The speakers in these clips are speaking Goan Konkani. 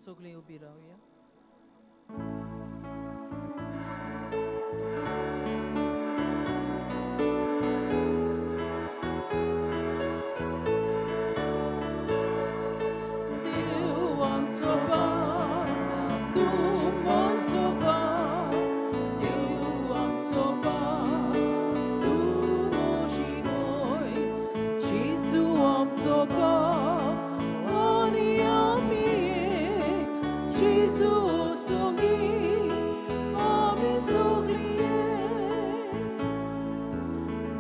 सगळीं उबी रावया. देव आमचो बाप, तूं म्हजो बाप, देव आमचो बाप, तूं म्हजी भयण, जेजू आमचो बाप आनी आमी एक, जेजू स्तुती आमी सगळीं एक.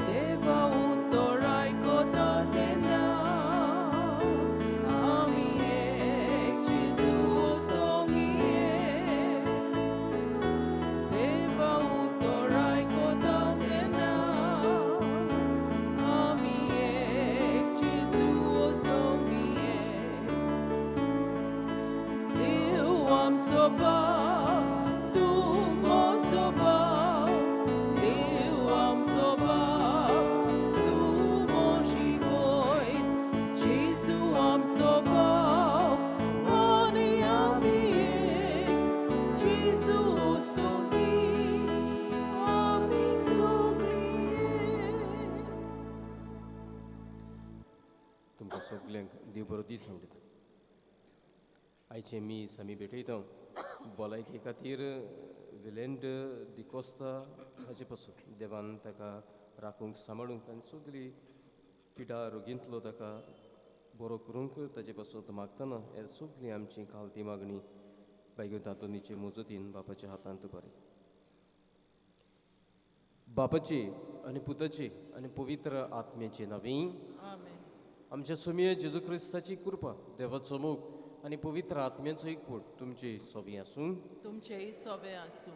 देवा उतर आयकता तेन्ना आमी एक, जेजू स्तुती एक. देवा उतर आयकता तेन्ना आमी एक, जेजू स्तुती एक. देव आमचो बाप, तूं म्हजो बाप, देव आमचो बाप, तूं म्हजी भयण, जेजू आमचो बाप आनी आमी एक, जेजू स्तुती आमी सगळीं एक. तुमकां सगल्यांक देव बरो दीस म्हणटा. आयचें मीस आमी भेटयता भलायके खातीर विलेंड डिकोस्ता हाचे पासून देवान ताका राखूंक सांबाळूंक आनी सगळी पिडा रोगींतलो ताका बरो करूंक ताचे पासून मागतना हे सगळी आमची खालती मागणी बायगो तातोनीचे मुजतीन बापाच्या हातांत बरें. बापाची आनी पुताची आनी पवित्र आत्म्याची नांवी आमेन. आमच्या सुमये जेजू क्रिस्ताची कृपा, देवाचो मोग आनी पवित्र आत्म्याचो एकवट तुमची सोबी आसूं. तुमचेय सोबे आसूं.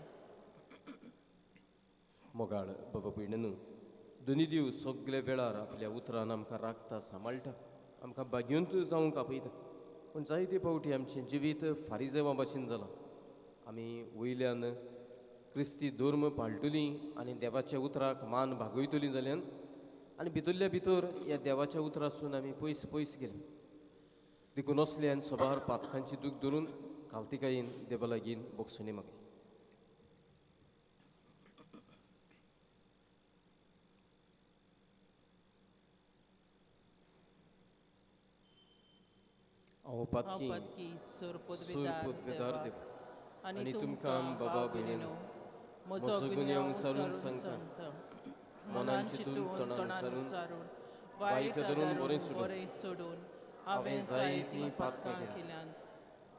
मोगाळ बाबा भयणीनू, दोनी देव सगळे वेळार आपल्या उतरान आमकां राखता, सांबाळटा, आमकां भाग्यंत जावंक आपयता. पूण जायते फावटी आमचें जिवीत फारिजेवा भाशेन जालां. आमी वयल्यान क्रिस्ती धर्म पाळटलीं आनी देवाच्या उतराक मान भागयतलीं जाल्यान आनी भितरल्या भितर ह्या देवाच्या उतरासून आमी पयस पयस गेले. देखून असल्यान सबार पातकांची दूख धरून कालतिकायेन देवा लागीं बोगसणी मागली. हांव हांव पातकी पातकी सुरपुदवेदार सुरपुदवेदार देव देवाक आनी आनी तुमकां तुमकां बाबा बाबा भयणीनो भयणीनो म्हजो म्हजो गुन्यांव गुन्यांव उच्चारून उच्चारून सांगता, सांगता, मनान चिंतून तोंडान उच्चारून वायट वायट धरून धरून बरें सोडून बरें सोडून हांवें हांवें जायतीं जायतीं पातकां पातकां केल्यांत.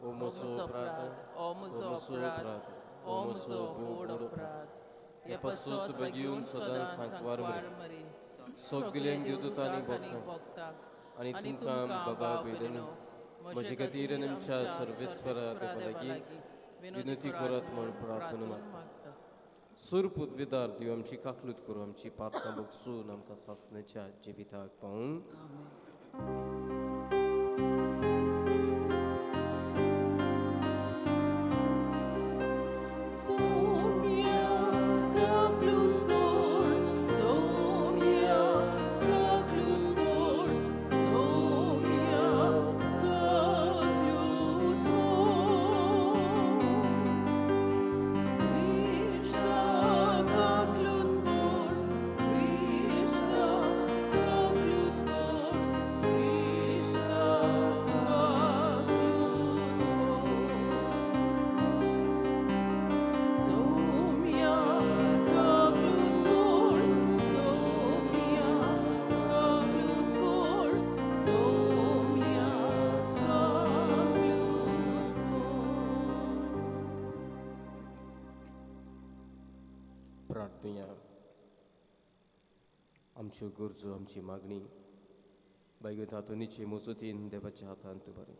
ओ ओ म्हजो म्हजो अपराध, अपराध, ओ ओ म्हजो म्हजो अपराध, अपराध, ओ ओ म्हजो म्हजो व्हड व्हड अपराध. अपराध. हे हे पासत पासत बेगीन बेगीन सदां सदां सांकवार सांकवार मरी, मरी, सगल्यांक सगल्यांक देवदूतांक देवदूतांनी आनी भक्तांक भक्तांक आनी आनी तुमकां तुमकां बाबा भाव भयणीनो भयणीनो म्हजे खातीर आनी आमच्या सर्वेस्परा सर्वेस्परा देवा देवा लागीं लागीं विनंती विनंती करात करात म्हूण म्हूण प्रार्थना प्रार्थना मागता. मागता. सुरपुदवेदार देव आमची काकलूत करूं, आमची पातकां भोगसून आमकां सासण्याच्या जिविताक पावूं. आमेन. सोम्या काकलूत कोर, सोम्या काकलूत कोर, सोम्या काकलूत कोर. क्रिस्ता काकलूत कोर, क्रिस्ता काकलूत कोर, क्रिस्ता काकलूत कोर. सोम्या काकलूत कोर, सोम्या काकलूत कोर, सोम्या काकलूत कोर. प्रार्थुया. आमच्यो गरजो, आमची मागणी बायगो तातोनीचे मुजतीन देवाच्या हातांत बरें.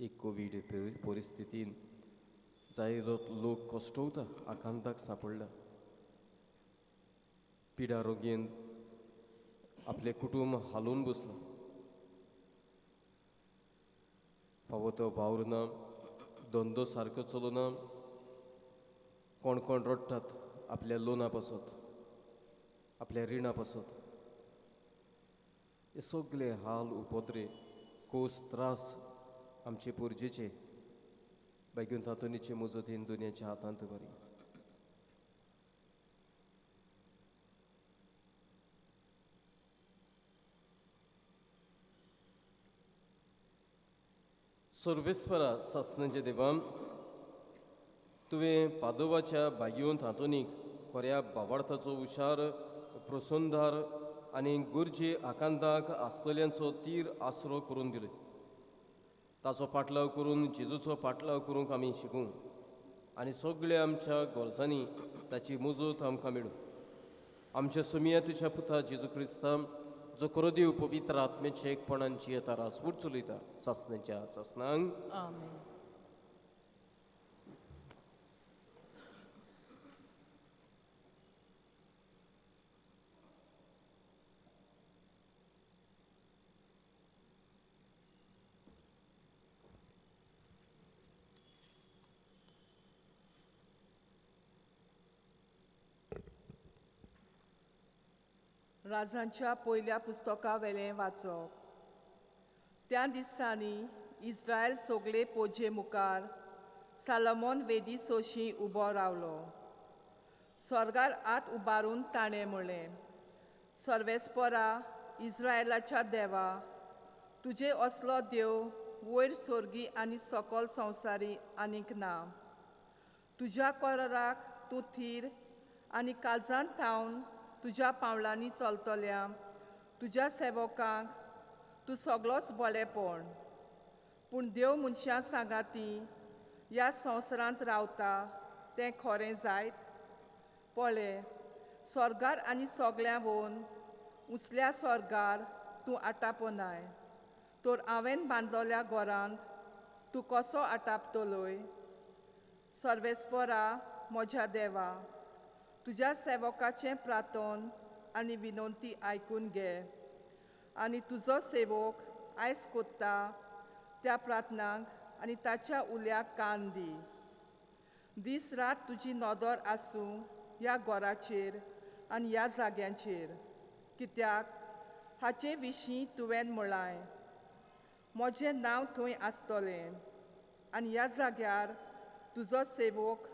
एक कोवीड परिस्थितीन जायतो लोक कश्टवता, आकांताक सांपडला, पिडा रोगेन आपलें कुटुंब हालोवन बसलां, फावो तो वावर ना, धंदो सारको चलना, कोण कोण रडटात, आपल्या लोना पासत, आपल्या रिणा पासत, हे सगळे हाल उपद्रे कोस त्रास आमचे पुर्जेचे बायगून तातोनीचे मुजतीन दुनियाच्या हातांत बरी. सर्वेस्परा सासनाचे देवा, तुवें पादोवाच्या बागयोन तातोनीक खऱ्या बावार्थाचो हुशार प्रसंदार आनी गरजे आकांताक आसतल्यांचो तीर आसरो करून दिलो. ताचो पाटलाव करून जेजूचो पाटलाव करूंक आमी शिकूं आनी सगळ्या आमच्या गरजांनी ताची मुजत आमकां मेळूं. आमच्या सुमिया तुज्या पुता जेजू क्रिस्तांव जो खरो देव पवित्र आत्म्याचे एकपणान जियेता रासवूट चलयता सासण्याच्या सासनांक. आमेन. राजांच्या पयल्या पुस्तका वेलें वाचप. त्या दिसांनी इस्रायल सगळे पोजे मुखार सालमोन वेदी सोशी उबो रावलो. स्वर्गार हात उबारून ताणें म्हणलें, सर्वेस्परा इस्रायलाच्या देवा, तुजे असलो देव वयर स्वर्गी आनी सकल संवसारी आनीक ना. तुज्या कराराक तूं थीर आनी काळजांत थावन तुज्या पावलांनी चलतल्या तुज्या सेवकांक तूं सगळोच बरेपण. पूण देव मनशां सांगाती ह्या संवसारांत रावता तें खरें जायत? पळय, स्वर्गार आनी सगळ्यां वोन उंचल्या स्वर्गार तूं आटापनाय, तर हांवें बांदलोल्या घरांत तूं कसो आटापतलोय? सर्वेस्परा म्हज्या देवा, तुज्या सेवकाचें प्रार्थन आनी विनंती आयकून घे आनी तुजो सेवक आयज कोत्ता त्या प्रार्थनांक आनी ताच्या उल्याक कान दी. दीस रात तुजी नदर आसूं ह्या घराचेर आनी ह्या जाग्यांचेर, कित्याक हाचे विशीं तुवें म्हळां, म्हजें नांव थंय आसतलें आनी ह्या जाग्यार तुजो सेवक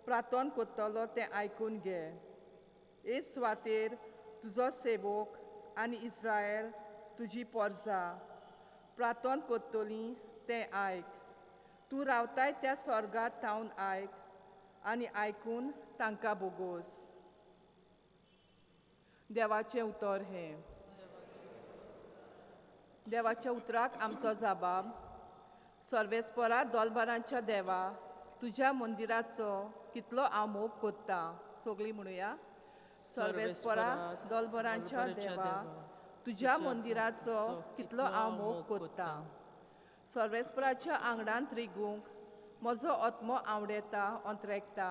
प्रार्थन करतलो तें आयकून घे. हे सुवातेर तुजो सेवक आनी इस्रायल तुजी पोरजा प्रार्थन करतली तें आयक. तूं रावताय त्या स्वर्गार थावन आयक आनी आयकून तांकां बोगोस. देवाचें उतर हें. देवाच्या उतराक आमचो जबाब. सर्वेस्परा दोलबारांच्या देवा, तुज्या मंदिराचो कितलो हांव मोग कोत्ता. सगळीं म्हणुया, सर्वेस्परा दोलबरांच्या देवा, तुज्या मंदिराचो कितलो हांव मोग कोत्ता. सर्वेस्पराच्या आंगणांत रिगूंक म्हजो आत्मो आवडेता अंतरेकता.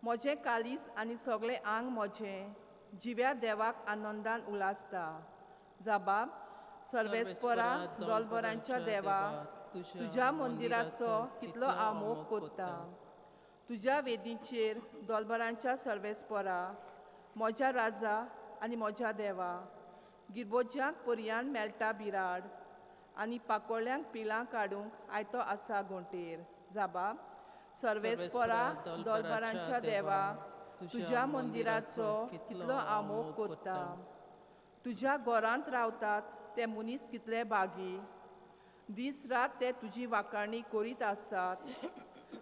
म्हजें कालीज आनी सगळें आंग म्हजें जिव्या देवाक आनंदान उलासता. जबाब, सर्वेस्परा दोलबरांच्या देवा, तुज्या मंदिराचो कितलो हांव मोग कोत्ता. तुज्या वेदीचेर दोलबरांच्या सर्वेस्परा म्हज्या राजा आनी म्हज्या देवा, गिरबोज्यांक पर्यान मेळटा बिराड आनी पाकोळ्यांक पिलां काडूंक आयतो आसा घोंटेर. जबाब, सर्वेस्परा दोलबरांच्या देवा, तुज्या मंदिराचो कितलो हांव मोग कोत्ता. तुज्या घरांत रावतात ते मनीस कितले बागी, दीस रात ते तुजी वाखाणी करीत आसात.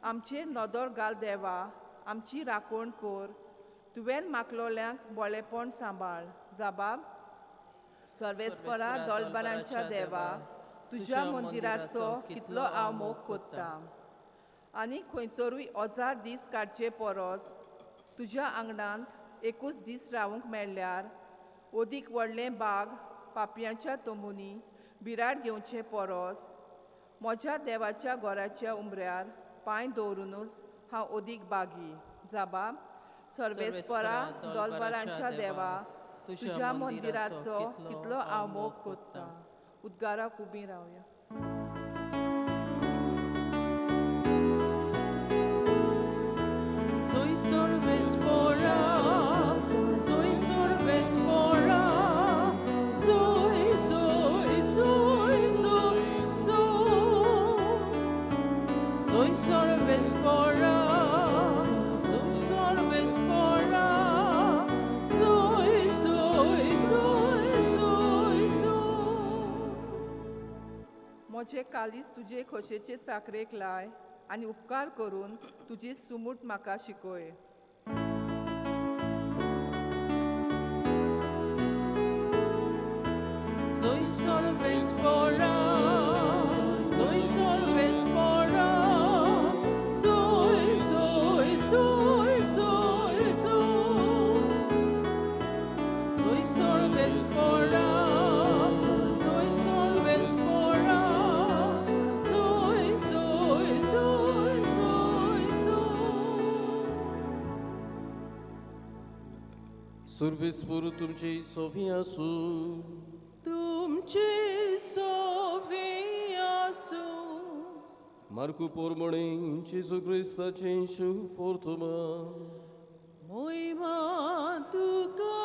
आमचेर नदर घाल देवा, आमची राखण कर, तुवें माकलोल्यांक बरेपण सांबाळ. जबाब, सर्वेस्परा दोलबरांच्या देवा, तुज्या मंदिराचो कितलो हांव मोग कोत्ता. आनी खंयसरूय 1000 दीस काडचे परस तुज्या आंगणांत एकूच दीस रावूंक मेळ्ळ्यार अदीक व्हडलें बाग पापयांच्या तंबूंनी बिराड घेवचे परस म्हज्या देवाच्या घराच्या उमऱ्यार पांय दवरुनूच हांव अदीक बागी. जबाब, सर्वेस्परा दोलबरांच्या देवा, तुज्या मंदिराचो कितलो हांव मोग कोत्ता. उद्गाराक उबी रावया. Soy सर्वेस्परा म्हजें कालीज तुजे खोशेचे चाकरेक लाय आनी उपकार करून तुजी सुमूट म्हाका शिकय. Soy solvespora, soy solvespora, soy, soy, soy, soy, soy. Soy solvespora, soy solvespora, soy, soy, soy, soy, soy. सुर्वेस्पोर तुमची सोफी आसूं. तुमचे सोफी आसूं. मार्कू पोरमणे जेजू क्रिस्ताचें शुभ मोहिमा तुका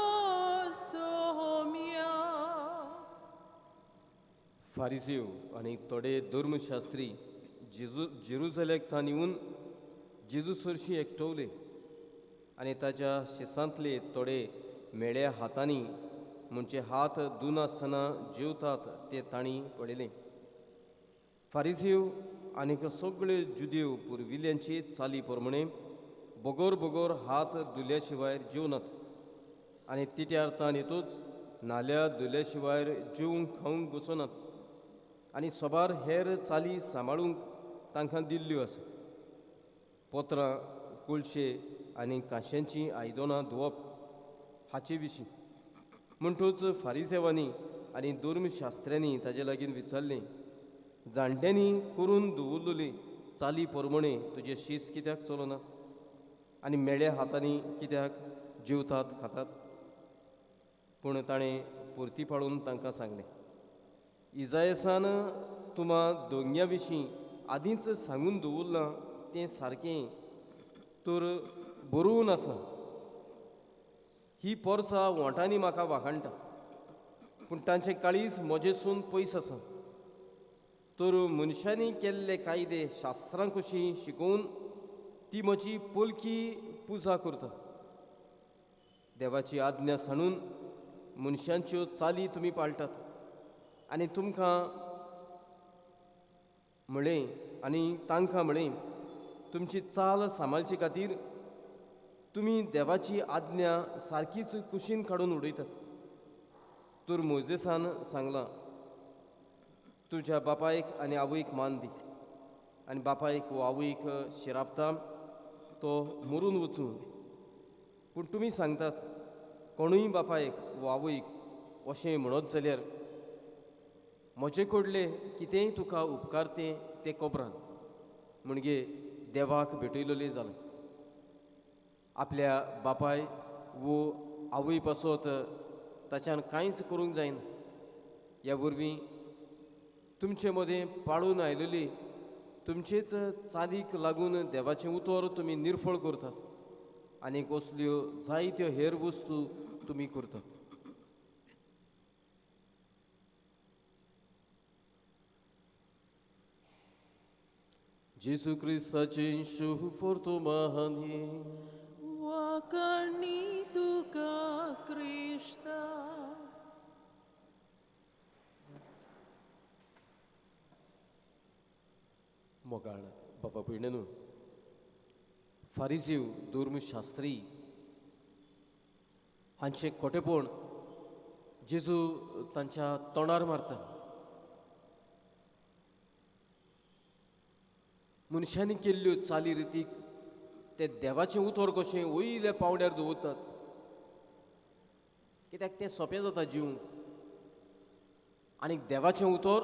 सोम्या. फारिजीव आनी थोडे धर्मशास्त्री जेजू जेरुजलेक तान येवन जेजू सरशीं एकटवले आनी ताच्या शिसांतले थोडे मेळ्या हातांनी म्हणजे हात धुनासतना जेवतात ते तांणी पळयलें. फारिजीव आनीक सगळे जुदेव पुर्विल्ल्यांची चाली प्रमाणे बगोर बगोर हात धुल्या शिवाय जेवनात आनी तिट्यार तान येतूच नाल्या धुल्या शिवाय जेवंक खावंक बसनात आनी सोबार हेर चाली सांबाळूंक तांकां दिल्ल्यो आसा. पत्रां कोळशे आनी कांश्यांचीं आयदनां धुवप हाचे विशीं म्हणटूच फारिजेवांनी आनी धर्मशास्त्र्यांनी ताजे लागीं विचारलें, जाणट्यांनी करून दवरलेली चाली प्रमाणे तुजें शीस कित्याक चलना आनी मेळ्या हातांनी कित्याक जेवतात खातात? पूण ताणें परती पाळून तांकां सांगलें, इजायसान तुमा दोंग्या विशीं आदींच सांगून दवरलां तें सारकें तर बरोवन आसा. ही पोरसां वोंठांनी म्हाका वाखाणटा पूण तांचें काळीज म्हजेसून पयस आसा. तर मनशांनी केल्ले कायदे शास्त्रां कशीं शिकोवन ती म्हजी पोलकी पुजा करता. देवाची आज्ञा सांडून मनशांच्यो चाली तुमी पाळटात आनी तुमकां म्हळें आनी तांकां म्हळें, तुमची चाल सांबाळचे खातीर तुमी देवाची आज्ञा सारकीच कुशीन काडून उडयतात. तर मोजेसान सांगलां, तुज्या बापायक आनी आवयक मान दी आनी बापायक वो आवयक शिरापता तो मरून वचूं. पूण तुमी सांगतात, कोणूय बापायक वो आवयक अशें म्हणत जाल्यार म्हजे कडले कितेंय तुका उपकारतें तें कोबरान म्हणजे देवाक भेटयलेलें जालें. आपल्या बापाय वो आवय पासत ताच्यान कांयच करूंक जायना. ह्या वरवीं तुमचे मदें पाळून आयलेली तुमचेच चालीक लागून देवाचें उतर तुमी निर्फळ करतात आनी कसल्यो जायत्यो हेर वस्तू तुमी करतात. जेजू क्रिस्ताचें शुभ फोर्तुमानी वाकणी तुका क्रिस्ता. मोगाळ बाबा भयणींनो, फारिजीव धर्मशास्त्री हांचें खोटेपण जेजू तांच्या तोंडार मारता. मनशांनी केल्ल्यो चाली रितीक ते देवाचें उतर कशें वयल्या पांवड्यार दवरतात कित्याक तें सोंपें जाता जिवंक आनी देवाचें उतर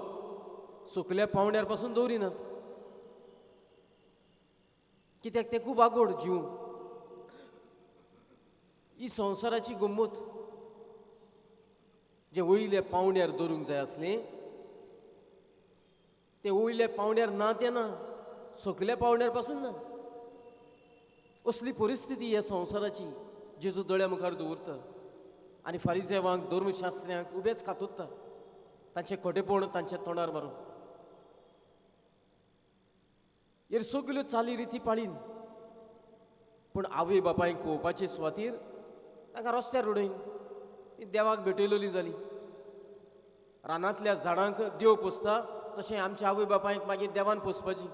सकल्या पांवड्यार पासून दवरिनात कित्याक तें खूब आगोड जिवंक. ही संवसाराची गम्मत जें वयल्या पांवड्यार दवरूंक जाय आसलें तें वयल्या पांवड्यार ना तें ना, सकल्या पांवड्यार पासून ना. असली परिस्थिती ह्या संवसाराची जेजू दोळ्या मुखार दवरता आनी फारिजेवांक धर्मशास्त्र्यांक उबेच खातोत्ता तांचें खोटेपण तांच्या तोंडार मारून. हेर सगल्यो चाली रिती पाळीन पूण आवय बापायक पळोवपाचे सुवातीर तांकां रस्त्यार उडयन ती देवाक भेटयलेली जाली. रानांतल्या झाडांक देव पोसता तशें आमच्या आवय बापायक मागीर देवान पोसपाची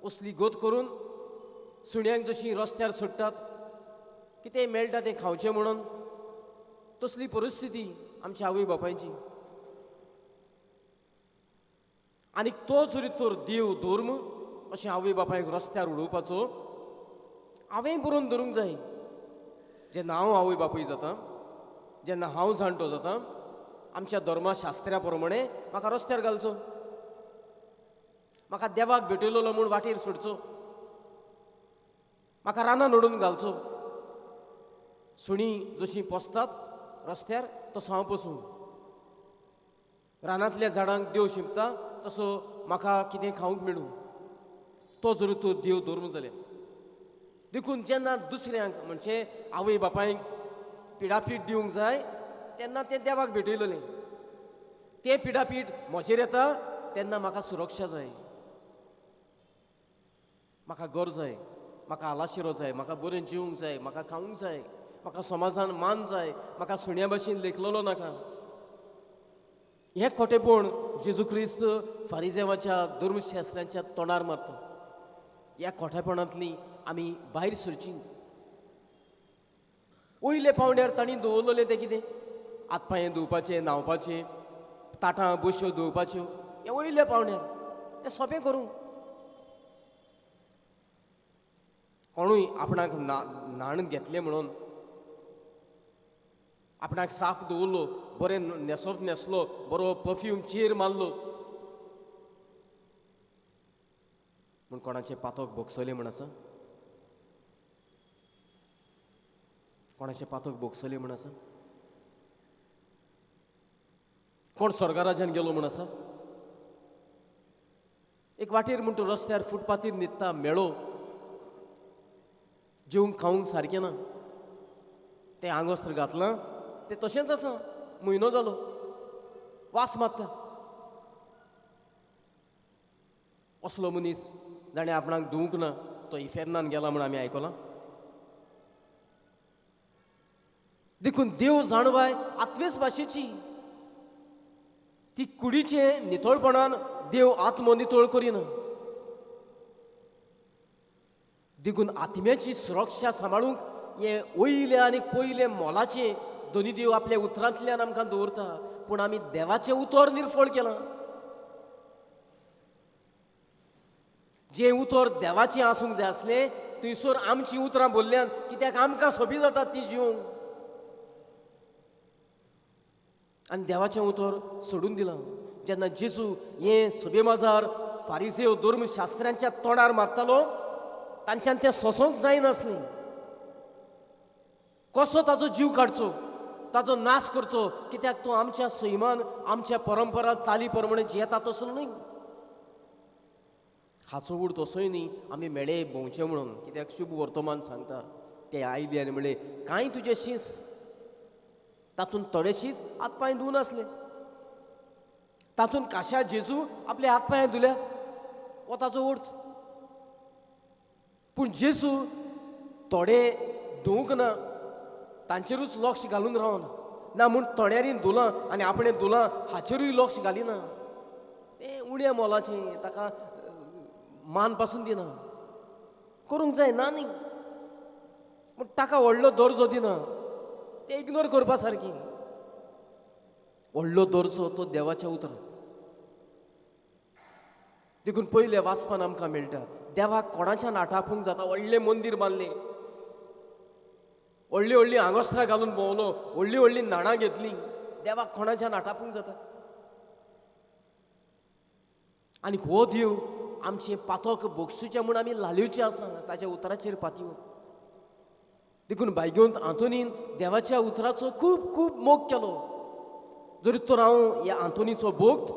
असली गोत करून सुण्यांक जशी रस्त्यार सोडटात कितें मेळटा तें खावचें म्हणून तसली परिस्थिती आमच्या आवय बापायची. आनी तो जरी तर देव धर्म अशें आवय बापायक रस्त्यार उडोवपाचो हांवें बरोवन धरूंक जाय. जेन्ना हांव आवय बापूय जाता, जेन्ना हांव जाणटो जाता, आमच्या धर्मशास्त्रा प्रमाणे म्हाका रस्त्यार घालचो, म्हाका देवाक भेटयलो म्हूण वाटेर सोडचो, म्हाका रानान ओडून घालचो. सुणीं जशीं पोसतात रस्त्यार तसो हांव पोसूं, रानांतल्या झाडांक देव शिंपता तसो म्हाका कितें खावंक मेळूं, तो जर तो देव धर्म जाल्यार. देखून जेन्ना दुसऱ्यांक म्हणजे आवय बापायक पिडापीठ दिवंक जाय तेन्ना तें देवाक भेटयलें, तें पिडापीठ म्हजेर येता तेन्ना म्हाका सुरक्षा जाय, म्हाका घर जाय, म्हाका आलाशिरो जाय, म्हाका बरें जेवंक जाय, म्हाका खावंक जाय, म्हाका समाजान मान जाय, म्हाका सुण्या भाशेन लेखलेलो नाका. हें खोटेपण जेजू क्रिस्त फारिजेवाच्या धर्मशास्त्रांच्या तोंडार मारता. ह्या खोटेपणांतली आमी भायर सरची. वयले पावंड्यार तांणी दवरलेलें तें कितें, हात पांय धुवपाचें, न्हांवपाचें, ताटां बश्यो धुवपाच्यो, हें वयल्या पावंड्यार तें सोंपें करूं. कोणूय आपणाक न्हाण घेतलें म्हणून आपणाक साफ दवरलो, बरें न्हेसप न्हेसलो, बरो परफ्यूम चेर मारलो म्हूण कोणाचें पातक भोगसलें म्हूण आसा? कोणाचें पातक भोगसलें म्हूण आसा? कोण स्वर्गराज्यान गेलो म्हूण आसा? एक वाटेर म्हूण तूं रस्त्यार फुटपाथीर न्हिदता, मेळो, जेवंक खावंक सारकें ना, तें आंगवस्त्र घातलां तें तशेंच आसा, म्हयनो जालो, वास मारता. असलो मनीस जाणें आपणाक धुवंक ना तो इफेर्नान गेला म्हूण आमी आयकलां. देखून देव जाणवाय आत्वेस भाशेची, ती कुडीचे नितळपणान देव आत्मो नितळ करिना. देखून आत्म्याची सुरक्षा सांबाळूंक हें वयलें आनी पयलें मोलाचें दोनी देव आपल्या उतरांतल्यान आमकां दवरता. पूण आमी देवाचें उतर निर्फळ केलां. जें उतर देवाचें आसूंक जाय आसलें थंयसर आमचीं उतरां बोल्ल्यान कित्याक आमकां सोंपी जातात ती जिवंक, आनी देवाचें उतर सोडून दिलां. जेन्ना जेजू हें सभे माजार फारिसेव धर्मशास्त्र्यांच्या तोंडार मारतालो तांच्यान तें सोंसूंक जायनासलें. कसो ताजो जीव काडचो, ताजो नाश करचो, कित्याक तो आमच्या सैमान आमच्या परंपरा चाली प्रमाणे जियेता तसो न्हय. हाचो उड तसोय न्ही आमी मेळे भोंवचें म्हणून, कित्याक शुभ वर्तमान सांगता. ते आयले आनी म्हणलें कांय तुजे शीस, तातूंत थोडे शीस हात पांय धुवन आसले, तातूंत काशा जेजू आपले हात पांय धुल्या हो ताजो अर्थ. पूण जेजू थोडे धुवंक ना, तांचेरूच लक्ष घालून रावना ना म्हूण थोड्यांनी धुलां आनी आपणें धुलां हाचेरूय लक्ष घालिना. तें उण्या मोलाचें, ताका मान पासून दिना, करूंक जाय ना न्ही, पूण ताका व्हडलो दर्जो दिना, तें इग्नोर करपा सारकी. व्हडलो दर्जो तो देवाच्या उतरान. देखून पयले वाचपान आमकां मेळटा देवाक कोणाच्यान आटापूंक जाता. व्हडलें मंदीर बांदलें, व्हडली व्हडली आंगोस्त्रां घालून भोंवलो, व्हडली व्हडली न्हाणां घेतलीं, देवाक कोणाच्यान आटापूंक जाता? आनी हो देव आमचें पातक भोगसुचें म्हूण आमी लालिवचें आसा ताच्या उतराचेर पातयेवन. देखून भायगेवंत आंतोनीन देवाच्या उतराचो खूब खूब मोग केलो. जरी तर हांव ह्या आंतोनीचो भोक्त,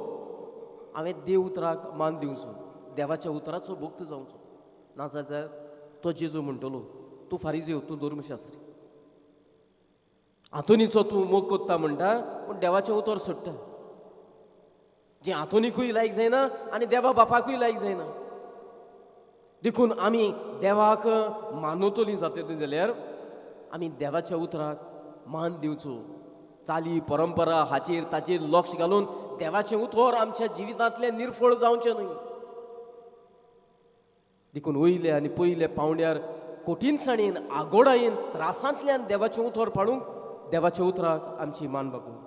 हांवें देव उतराक मान दिवचो, देवाच्या उतराचो भोक्त जावचो. ना जाल्यार तो जेजू म्हणटलो तूं फारिजेव, तूं धर्मशास्त्री, आंतोनीचो तूं मोग कोत्ता म्हणटा पूण देवाचें उतर सोडटा, जें आंतोनीकूय लायक जायना आनी देवा बापाकूय लायक जायना. देखून आमी देवाक मानवतलीं जातलीं जाल्यार आमी देवाच्या उतराक मान दिवचो. चाली परंपरा हाचेर ताचेर लक्ष घालून देवाचें उतर आमच्या जिवितांतलें निर्फळ जावचें न्हय. देखून वयले आनी पयले पावंड्यार कठीणसाणेन आगोडायेन त्रासांतल्यान देवाचें उतर पाडूंक देवाच्या उतराक आमची मान बागूं.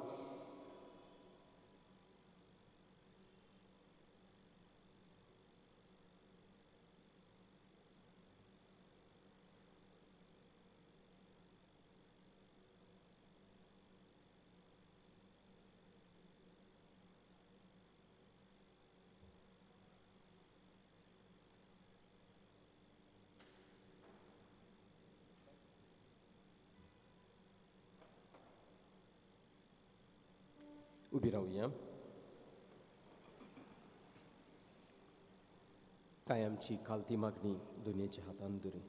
उबी रावया. कांय आमची खालती मागणी दुनियेच्या हातान धरी.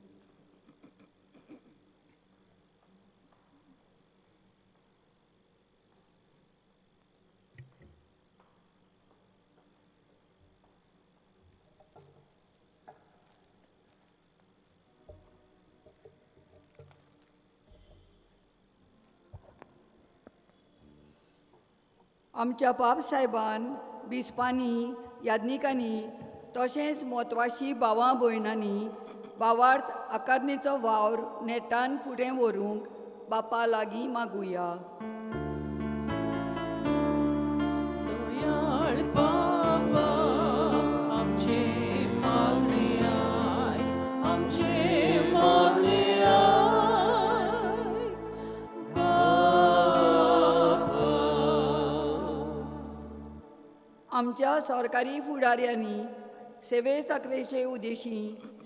आमच्या बाप साहेबान, बिस्पांनी, याज्ञिकांनी तशेंच म्हत्वाची भावां भयणांनी भावार्थ आकारणेचो वावर नेटान फुडें व्हरूंक बापा लागीं मागुया. दयाळ बाबा आमचे मागणे आय, आमचे मागणे आय बाबा. आमच्या सरकारी फुडाऱ्यांनी सेवे चाकरेचे उद्देशी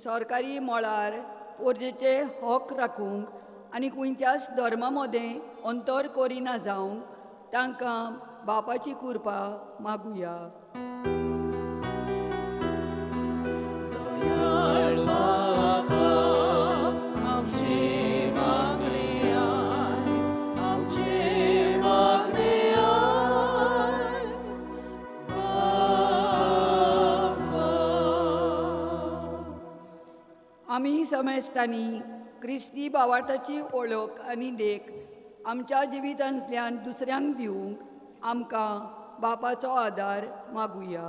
सरकारी मळार पोरजेचे हक राखूंक आनी खंयच्याच धर्मा मदें अंतर करिना जावंक तांकां बापाची कृपा मागुया. दयाळ बाबा आमचे मागणे आय, आमचे मागणे आय बाबा. आमी समेस्तांनी क्रिस्ती भावार्थाची ओळख आनी देख आमच्या जिवितांतल्यान दुसऱ्यांक दिवंक आमकां बापाचो आदार मागुया.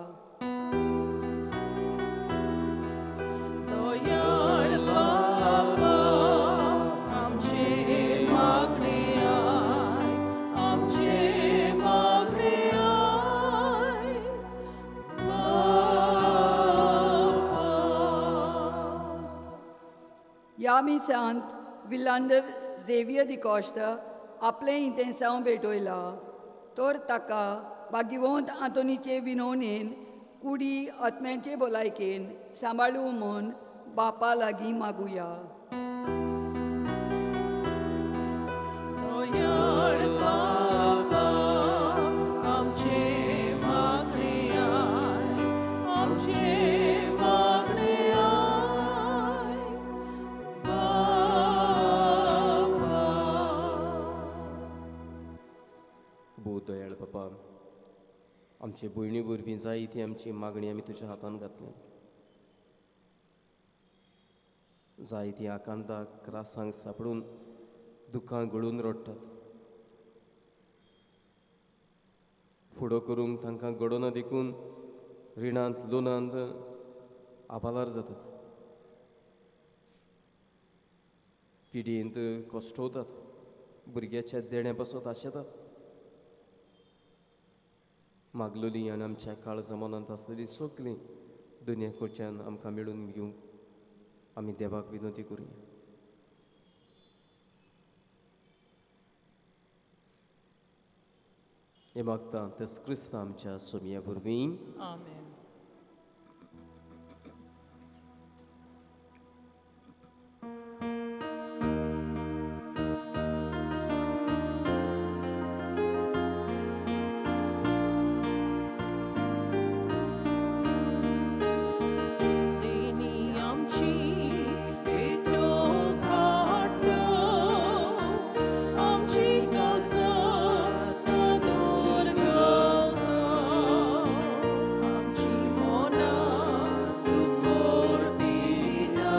दयाळ बाबा आमचे मागणे आय, आमचे मागणे आय बाबा. ह्या मिसांत विलांदर झेवियर दिकॉश्ता आपलें इंतेंसांव भेटयलां तर ताका भाग्यवंत आंतोनीचे विनवणेन कुडी आत्म्याचे भलायकेन सांबाळूं म्हूण बापा लागीं मागुया. दयाळ बाबा आमचे मागणे आय, आमचे मागणे आय बाबा. भोव दयाळ बापा, आमचे भयणी वरवीं जाय ती आमची मागणी आमी तुज्या हातान घातल्या. जाय ती आकांताक त्रासांक सापडून दुखां गळून रडटात. फुडो करूंक तांकां घडोना देखून रिणांत लोनांत आबालार जातात, पिडयेंत कश्टवतात, भुरग्याच्या देण्या पासत आशेतात. मागलोली आनी आमच्या काळजा मनांत आसलेली सगळीं दुनिया कडच्यान आमकां मेळून घेवंक आमी देवाक विनवती करुया. हें मागता तेच क्रिस्ता आमच्या सोमया वरवीं. आमेन. देणी आमची पेटो खाट, आमची कासात दूर घालता, आमची मनां तूं कोरपिता,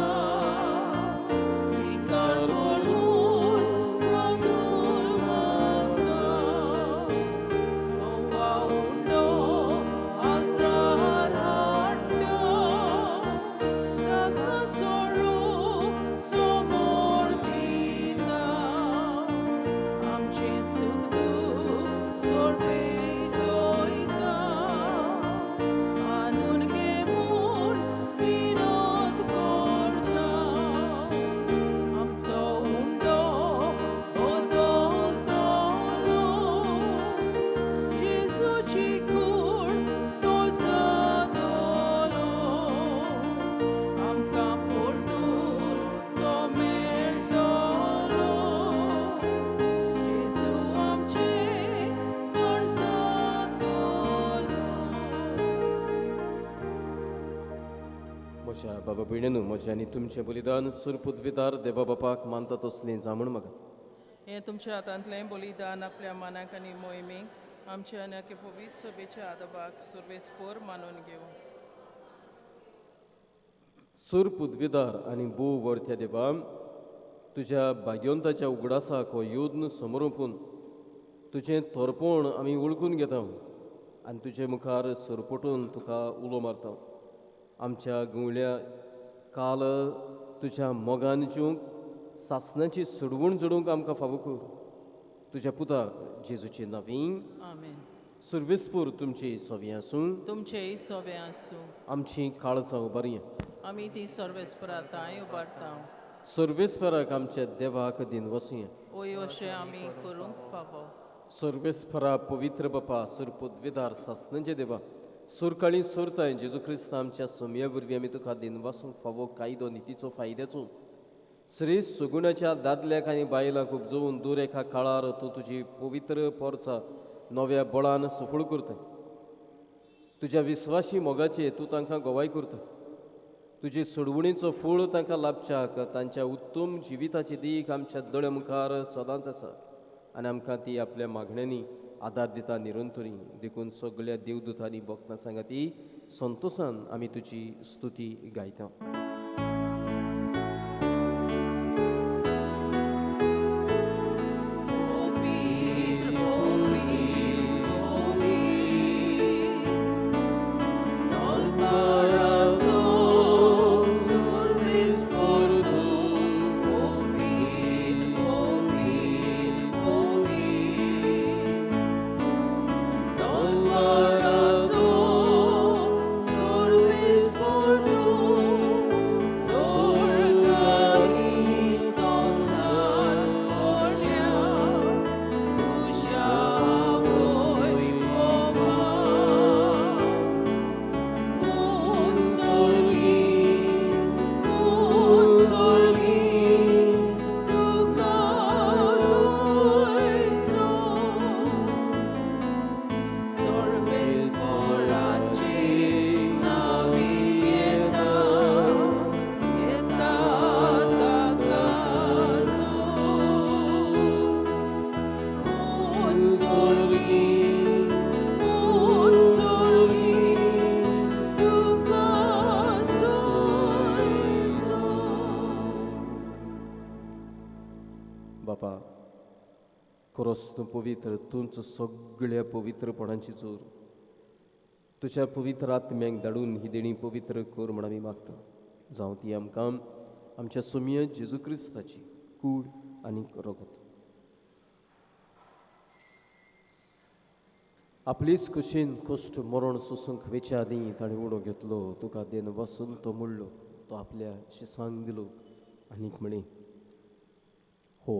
म्हज्या बाबा भयणीनू, म्हजें आनी तुमचें बलिदान सुरपुदविदार देवा बापाक मानता तसलें जावं म्हाका. हें तुमच्या हातांतलें बलिदान आपल्या मानाक आनी मोहिमेक आमच्या आनी आख्या पवित्र सभेच्या आदबाक सुरवेस्पोर मानून घेवं. सुरपुदविदार आनी भोव वरत्या देवा, तुज्या भाग्यवंताच्या उगडासाक हो योद्न समर्पून तुजें थोरपण आमी वळखून घेता आनी तुजे मुखार सरपटून तुका उलो मारता. आमच्या गुंवळ्या काल तुज्या मोगान जिवंक सासणाची सोडवण जोडूंक आमकां फावो कर. तुज्या पुता जेजूचे नांवी आमेन. सुरवेस्पूर तुमची सोवी आसूं. तुमचेय सोवे आसूं. आमची काळजां उबारया. आमी ती सर्वेस्परा तांय उबारता. सर्वेस्पराक आमच्या देवाक दिन वसुया. ओय अशें आमी करूंक फावो. सर्वेस्परा पवित्र बापा सुरपुदविदार सासणाचे देवा, सुरकाळी सोरताय जेजू क्रिस्त आमच्या सोमया वरवीं आमी तुका दिन वासूंक फावो कायदो नितीचो फायद्याचो श्री सुगुणाच्या दादल्याक आनी बायलांक उपजोवन दूर एका काळार तूं तुजी पवित्र पोरचा नव्या बळान सफळ करता. तुज्या विस्वाशी मोगाचे तूं तांकां गवाय करता. तुजी सोडवणीचो फूळ तांकां लाभच्याक तांच्या उत्तम जिविताची दीख आमच्या दोळ्या मुखार सदांच आसा आनी आमकां ती आपल्या मागण्यांनी आदार दिता निरंतरी. देखून सगळ्या देवदूतांनी भक्तां सांगाती संतोसान आमी तुजी स्तुती गायता. बापा, खरोच तूं पवित्र, तूंच सगळ्या पवित्रपणाची जोर. तुज्या पवित्र आत्म्याक धाडून ही देणी पवित्र कर म्हण आमी मागता. जावं ती आमकां आमच्या सोमया जेजू क्रिस्ताची कूड आनी रगत. आपलीच कुशीन कश्ट मरण सोसूंक वेच्या आदीं ताणें उडो घेतलो, तुका देन वसून तो मोडलो, तो आपल्या शिसांक दिलो आनीक म्हणी, हो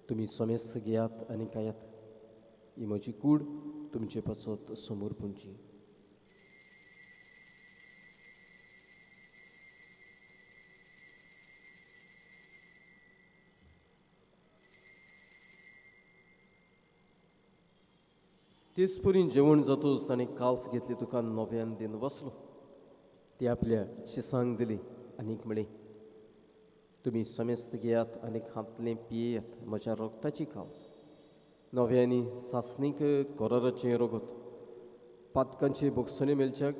तुमी समेस्त घेयात आनी खायात, ही म्हजी कूड तुमचे पासत समोर पुंची. तेच परीन जेवण जातूच ताणें काल्स घेतली, तुका नव्यान दिन वसलो, ती आपल्या शिसांक दिली आनीक म्हळी, तुमी समेस्त घेयात आनी हांतलें पियेयात, म्हज्या रगताची काल्स नव्यानी सासणीक कराराचें रगत, पातकांचे भोगसणे मेळच्याक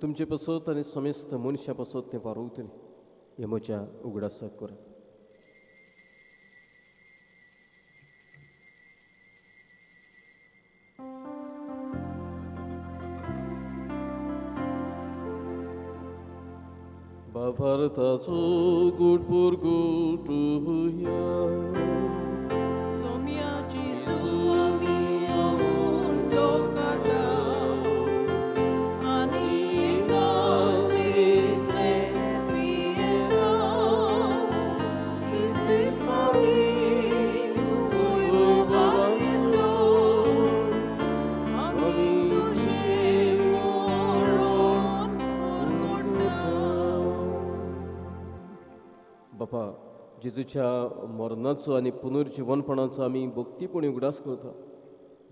तुमचे पासत आनी समेस्त मनशां पासत तें वारोवतलें. हें म्हज्या उगडासाक करात. बाबार्थाचो गुटपूर गुटुया सोम्याची सुवामी येवन लोकाता आनी एकासितले पियेता इतले पावटी तुवय मोगायेसो आमी तुजे मोरोन उरगोटा. बापा, जेजूच्या मरणाचो आनी पुनर्जिवनपणाचो आमी भक्तीपणी उगडास करता.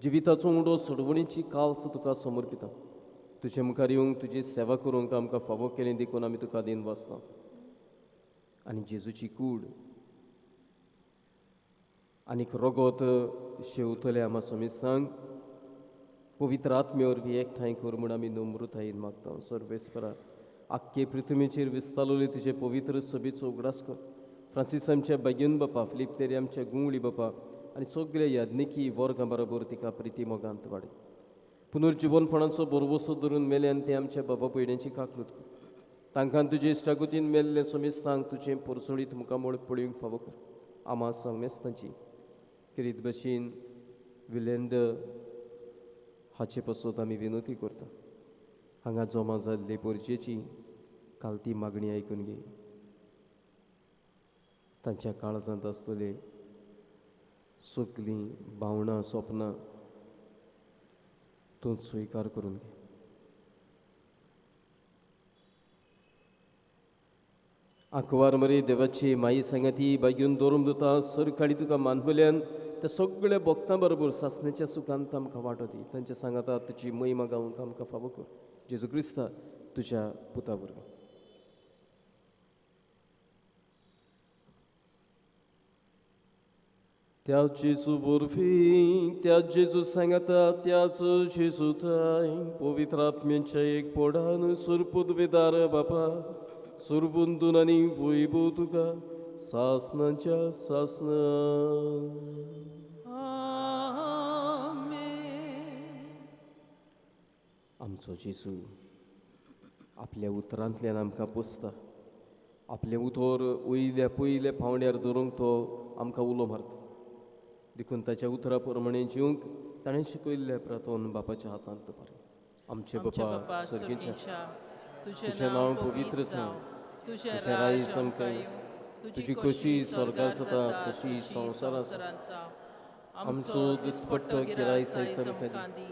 जिविताचो उडो सोडवणीची काल्स तुका समर्पिता. तुजे मुखार येवंक तुजी सेवा करूंक आमकां फावो केली देखून आमी तुका दिन वाचता. आनी जेजूची कूड आनीक रगत शेवतले आमा समेस्तांक पवित्र आत्मे वरवीं एकठांय कर म्हूण आमी नम्रतायेन मागता. सर्वेस्परा, आख्खे पृथ्वीचेर विस्तारलेले तुजे पवित्र सभेचो उगडास कर. फ्रांसीस आमच्या बागेन बापा, फिलीप नेरी आमच्या गुंवळी बापा आनी सगळे याज्ञिकी वर्गां बरोबर तिका प्रिती मोगांत वाडय. पुनर्जिवनपणाचो भरवसो धरून मेल्यान ते आमच्या बाबा पयण्यांची काकलूत कर. तांकां तुजे इश्टागतीन मेल्ले समेस्तांक तुजें पोरसोळीत मुखामळ पळोवंक फावो कर. आमा समेस्तांची किरीत भशेन विलेंद हाचे पासत आमी विनवती करता. हांगा जमा जाल्ले पोरजेची काल ती मागणी आयकून घे. तांच्या काळजांत आसतले सगलीं भावनां सपनां तूं स्विकार करून घे. आंकवार मरे देवाची माई सांगाती बागेवन दवरून दिता सरकाळी तुका मानवल्यान त्या सगळ्या भक्तां बरोबर सासण्याच्या सुखांत आमकां वांटो दी. तांच्या सांगाता तुजी महिमा गावंक आमकां फावो कर. जेजू क्रिस्ता तुज्या पुता वरवीं. त्या जेजू वरवीं, त्या जेजू सांगाता, त्याच जेजू थाय पवित्र आत्म्यांच्या एक पोडान सुरपुदवेदार बापा सुरबुंदून आनी वैभव तुका सासनाच्या सासना. आमचो जेजू आपल्या उतरांतल्यान आमकां पोसता. आपलें उतर वयल्या पयल्या पावंड्यार दवरूंक तो आमकां उलो मारता. देखून ताच्या उतरा प्रमाणे जिवंक ताणें शिकयल्ल्या प्रातोन बापाच्या हातांत दवर. आमचे बापा सर्गीच्या, तुजें नांव पवित्र जावं, तुजें राज्य आमकां येवं, तुजी खोशी स्वर्गार जाता तशी संवसारांत जावं. आमचो दिसपट्टो गिरायस आयज आमकां दी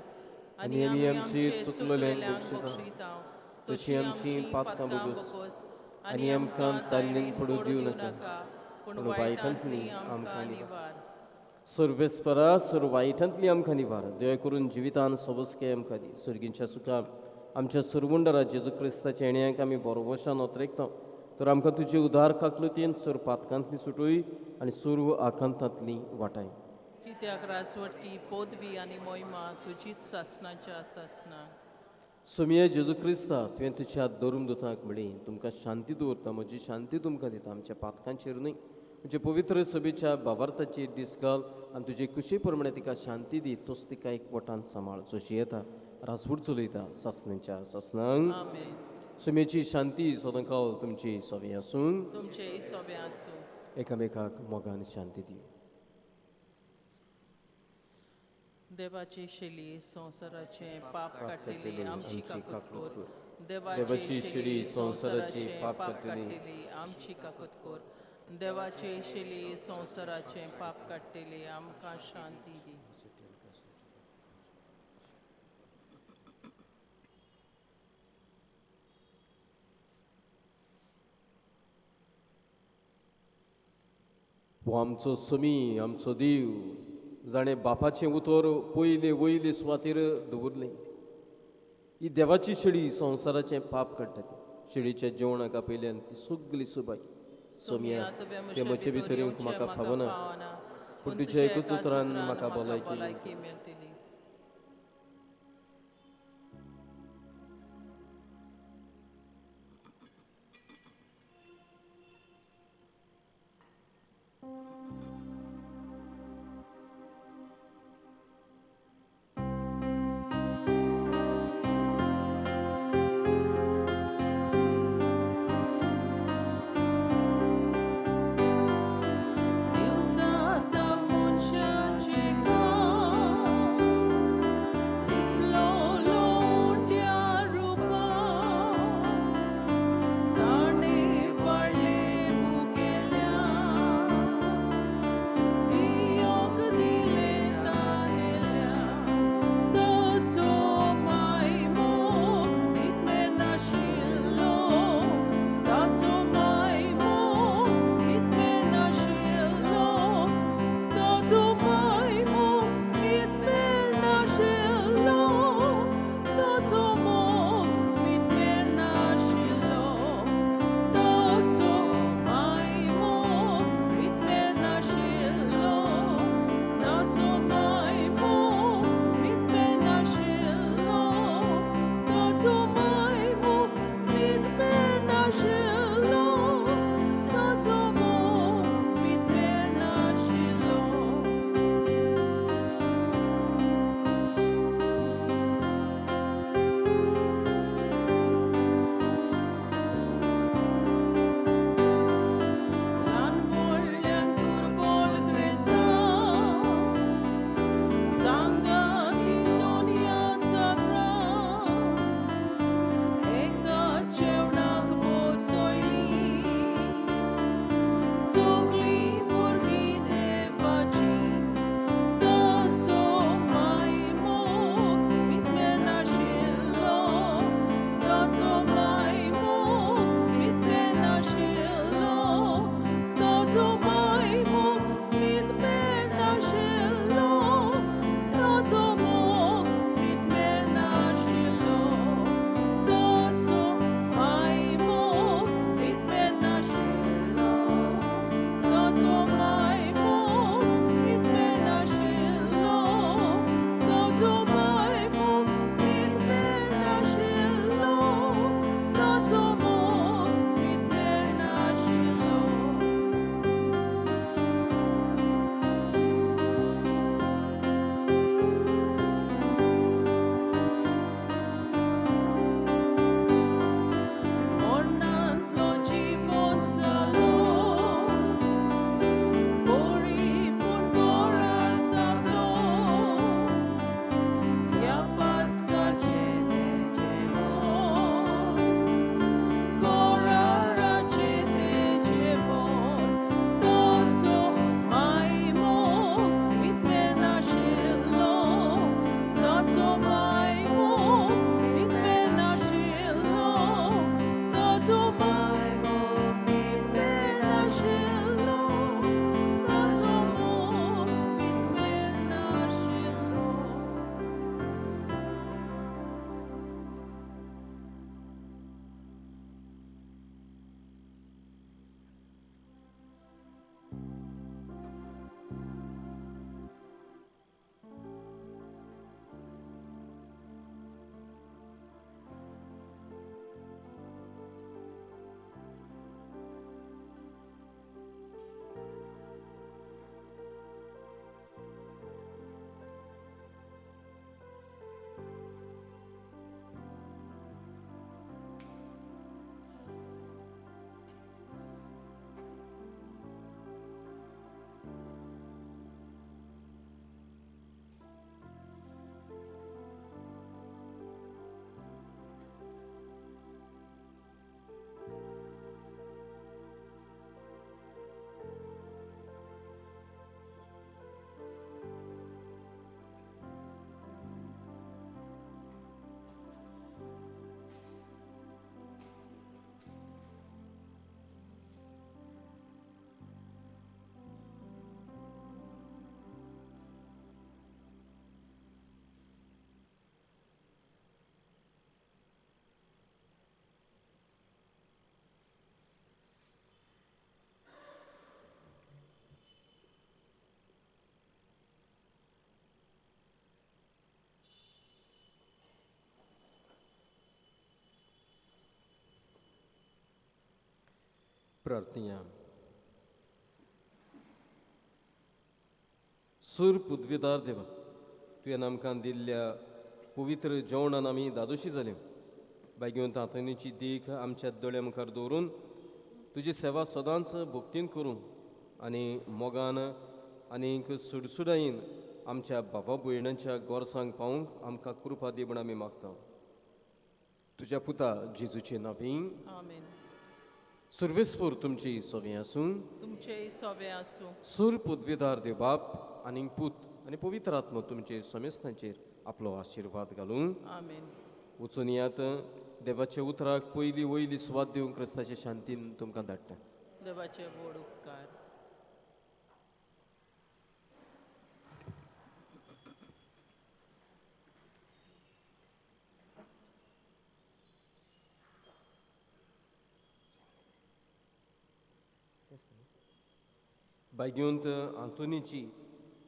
आनी आमी आमची चुकलेल्यांक बक्षिता तशी आमची पातकां भोगोस आनी आमकां ताल्लींक पडूं दिवं नाका, पूण वायटांतली आमकां निवार. सर्वेस्परा, सर्व वायटांतली आमकां निवार. दया करून जिवितान सवस्के आमकां दी. सर्गींच्या सुखान आमच्या सुरवुंडरा जेजू क्रिस्ताच्या येण्याक आमी बरोवशान ओतरेकता. तर आमकां तुजे उदार काकलुतीन सर्व पातकांतली सुटूय आनी सर्व आकांतांतली वाटाय. कित्याक राजवटकी पदवी आनी मोहिमा तुजीच सासनाच्या सासना. सोमिया जेजू क्रिस्ता, तुवें तुज्या धरून दुतांक म्हळी, तुमकां शांती दवरता, म्हजी शांती तुमकां दिता. आमच्या पातकांचेर न्हय, म्हजे पवित्र सभेच्या भावार्थाचेर दीस घाल आनी तुजे खुशी प्रमाणे तिका शांती दी. तोच तिका एक वटान सांबाळ, जो जियेता राजवट चलयता सासनाच्या सासनांक. सुमेची शांती सदांकाल तुमची सोबी आसूं, तुमचेय सोबे आसूं. एकामेकाक मोगान शांती दी. देवाची शेली संवसाराचें पाप काडटली आमची काकूत कर. देवाची शेली संवसाराची पाप काडटली आमची काकूत कर. देवाची शेली संवसाराचें पाप काडटली आमकां शांती दी. हो आमचो समी, आमचो देव, जाणें बापाचें उतर पयले वयले सुवातेर दवरलें. ही देवाची शेळी संवसाराचें पाप काडटा. ती शेळीच्या जेवणाक आपयल्यान ती सगली सुबाय. सोमिया, ते म्हजे भितर येवंक म्हाका फावना, पूण तुज्या एकूच उतरान म्हाका भलायकी मेळटली. दिवसाता मनशाचे काम ताचो माय मोग मीत मेळनाशिल्लो, ताचो मोग मीत मेळनाशिल्लो, ताचो माय मोग मीत मेळनाशिल्लो, ताचो माय मोग मीत मेळनाशिल्लो, ताचो माय मोग मीत मेळनाशिल्लो, ताचो मोग मीत मेळनाशिल्लो. मरणांतलो जिवन जालो, बरी पूण कोरार स्थापलो, ह्या पास्काचें तें जेवण, कोराराचें तें जेवण, ताचो माय मोग मीत मेळनाशिल्लो, ताचो माय मोग मीत मेळनाशिल्लो, ताचो माय मोग मीत मेळनाशिल्लो, ताचो मोग मीत मेळनाशिल्लो. प्रार्थना. सूर पुदविदार देवा, तुवें आमकां दिल्ल्या पवित्र जेवणान आमी दादोशी जाले. बायगेवन तातणीची देख आमच्या दोळ्या मुखार दवरून तुजी सेवा सदांच भक्तीन करूं आनी मोगान आनीक सुडसुडायेन आमच्या बाबा भयणांच्या गोरसांक पावूंक आमकां कृपा दी म्हूण आमी मागता. तुज्या पुता जेजूचे नांवी. आमेन. सुर्वेस्पूर तुमची सोवे आसूं, तुमचेय सोवे आसूं. सूर पुदविदार देव बाप आनी पूत आनी पवित्र आत्मो तुमचे समेस्तांचेर आपलो आशिर्वाद घालूं. आमेन. वचून यात, देवाच्या उतराक पयली वयली सुवात दिवंक क्रिस्ताचे शांतीन तुमकां धाडटा. देवाचे व्हड उपकार. बायगेवंत आंतोनीची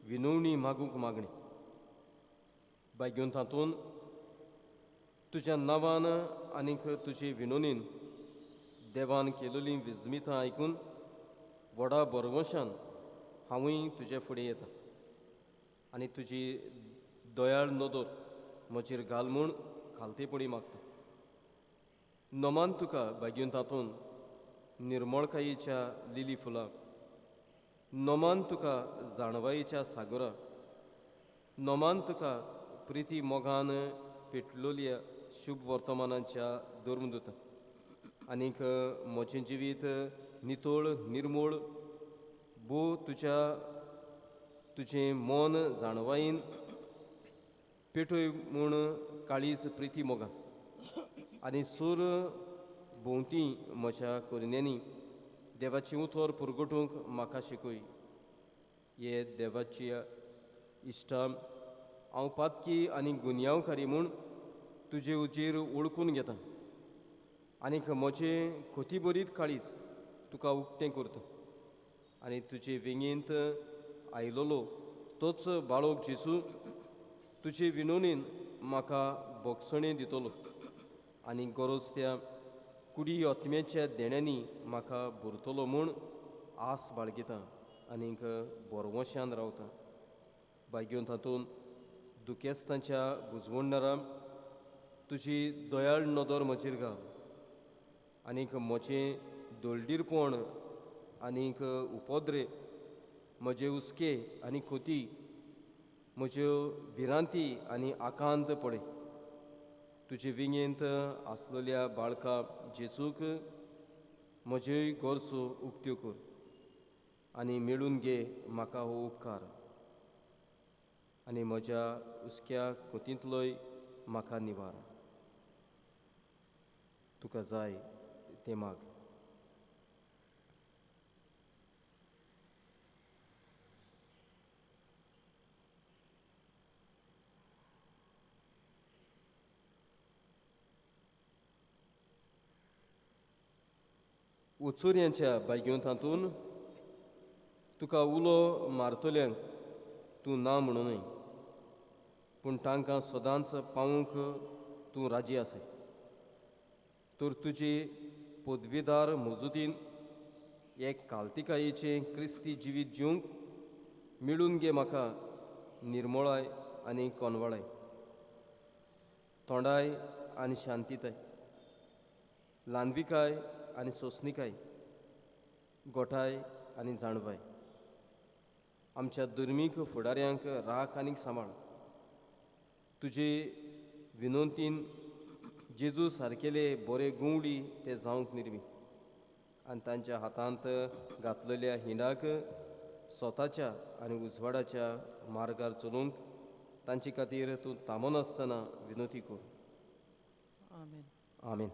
विनवणी मागूंक मागणी. बायगेवंत आंतोन, तुज्या नांवान आनीक तुजे विनवणीन देवान केलेलीं विजमितां आयकून व्हडा बरवशान हांवूय तुजे फुडें येता आनी तुजी दयाळ नदर म्हजेर घाल म्हूण खालतेपणी मागता. नमान तुका बायगेवंत आंतोन निर्मळकायेच्या लिली फुलां, नमान तुका जाणवायेच्या सागरा, नमान तुका प्रिती मोगान पेटलोल्या शुभ वर्तमानाच्या धर्मदूत आनीक म्हजें जिवीत नितळ निर्मूळ भो तुज्या तुजें मन जाणवायेन पेटय म्हूण काळीज प्रिती मोगान आनी सूर भोंवती म्हज्या करण्यांनी देवाची उतर पुरगटूंक म्हाका शिकय. हे देवाची इश्टा, हांव पातकी आनी गुन्यांवकारी म्हूण तुजे उजेर वळखून घेता आनीक म्हजें खोतीभरीत काळीज तुका उक्तें करता आनी तुजे वेंगेंत आयलोलो तोच बाळोक जेजू तुजे विनोनीन म्हाका बोगसणें दितलो आनी गरज त्या कुडी आत्म्याच्या देण्यांनी म्हाका भरतलो म्हूण आस बाळगिता आनीक बोरवोशान रावता. बायगेवन तातूंत दुखेस्तांच्या बुजवणदारा तुजी दयाळ नदर म्हजेर घाल आनीक म्हजें दळडीरपण आनीक उपद्रे, म्हजे हुस्के आनी खोती, म्हज्यो भिरांती आनी आकांत पळय. तुजे विंगेंत आसलेल्या बाळका जेजूक म्हज्योय गरजो उक्त्यो कर आनी मेळून घे म्हाका हो उपकार आनी म्हज्या हुस्क्या खोतींतलोय म्हाका निवार. तुका जाय तें माग. उचुर्यांच्या बायगेवन तातूंत तुका उलो मारतल्यांक तूं ना म्हणूनय, पूण तांकां सदांच पावूंक तूं राजी आसाय. तर तुजी पदवीदार मजुदीन एक कालतिकायेचें क्रिस्ती जिवीत जिवंक मेळून घे म्हाका निर्मळाय आनी कोनवळाय, तोंडाय आनी शांतीताय, ल्हानविकाय आनी सोंसणिकाय, गोठाय आनी जाणवाय. आमच्या धर्मीक फुडाऱ्यांक राख आनी सांबाळ. तुजे विनोंतीन जेजू सारकेले बरे गुंवडी ते जावंक निर्मी आनी तांच्या हातांत घातलेल्या हिंडाक स्वताच्या आनी उजवाडाच्या मार्गार चलूंक तांचे खातीर तूं थांबनासतना विनोती कर. आमेन. आमेन.